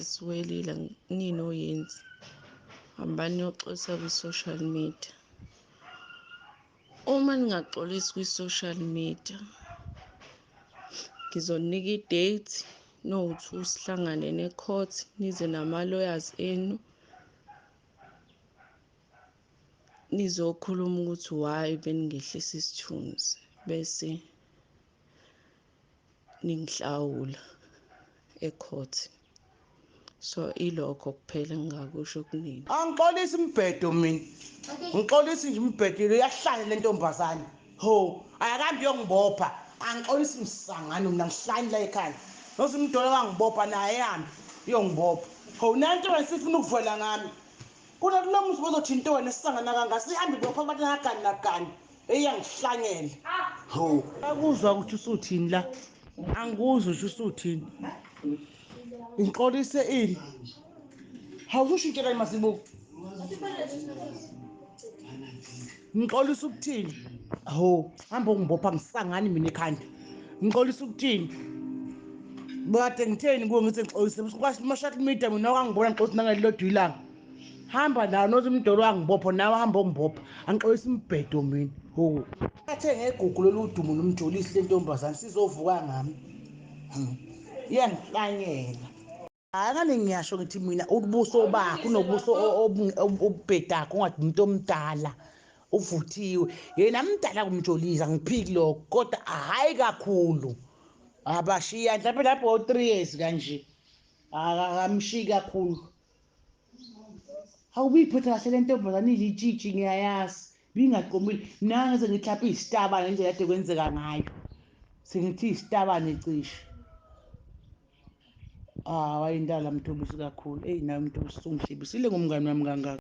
Sisiwelile ninoyenzi, hambani niyoxolisa kwi-social media. Uma ningaxolisi kwi-social media, ngizoninika i-date nowu-two sihlangane ne-court, nize nama-lawyers enu nizokhuluma ukuthi why beningehlisa isithunzi, bese ningihlawula e-court. So ilokho kuphela engingakusho kunina. Angixolisi umbhedo mina, ngixolisi nje umbhedo, iyahlala le ntombazane. Ho, ayakambi yongibopha. Angixolisi msangano mina, ngihlanye la ekhaya. Noze umdolo wangibopha naye yami iyongibopha. Ho, nanto wena sifuna ukuvela ngami. Kulo muzi bozothi into wena esisangana kangaka, sihambe ibopha abantu ngagani nagani. Eyangihlanyela. Ho, akuzwa ukuthi usuthini la. Angikuzwa ukuthi usuthini. Ngixolise ini? Hawuzushintshela iMasibuko. Ngixolisa ukuthini? Ho, hamba ungibopha ngisangani mina ekhanda. Ngixolisa ukuthini? Bade ngitheni kuwe ngithi ngixolise kuma-social media mina wangibona ngixolisa nangelilodwa ilanga. Hamba nawe noze umdolo wangibopha nawe hamba ongibopha. Angixolisa umbhedo mina. Ho. Athe ngegugu lolu dumo nomjolisi le ntombazane sizovuka ngami. Iyangihlanyela. Hayi ngane ngiyasho ngithi mina ubuso bakhe unobuso obubhedakho ungathi umuntu omdala uvuthiwe. Yena mdala kumjolisa ngiphiki lokho kodwa hhayi kakhulu. Abashiya mhlawumbe lapho 3 years kanje. Akamshiyi kakhulu. Awubuyiphethe kahle le ntombazane ilitshitshi ngiyayazi. Bingaqomile. Mina ngeze ngithi lapha isitabane indlela kade kwenzeka ngayo. Sengithi isitabane cishe. Ah, wayindala Mthobisi kakhulu. Eyi nawe Mthobisi ungihlebisile ngomngani wami kangaka.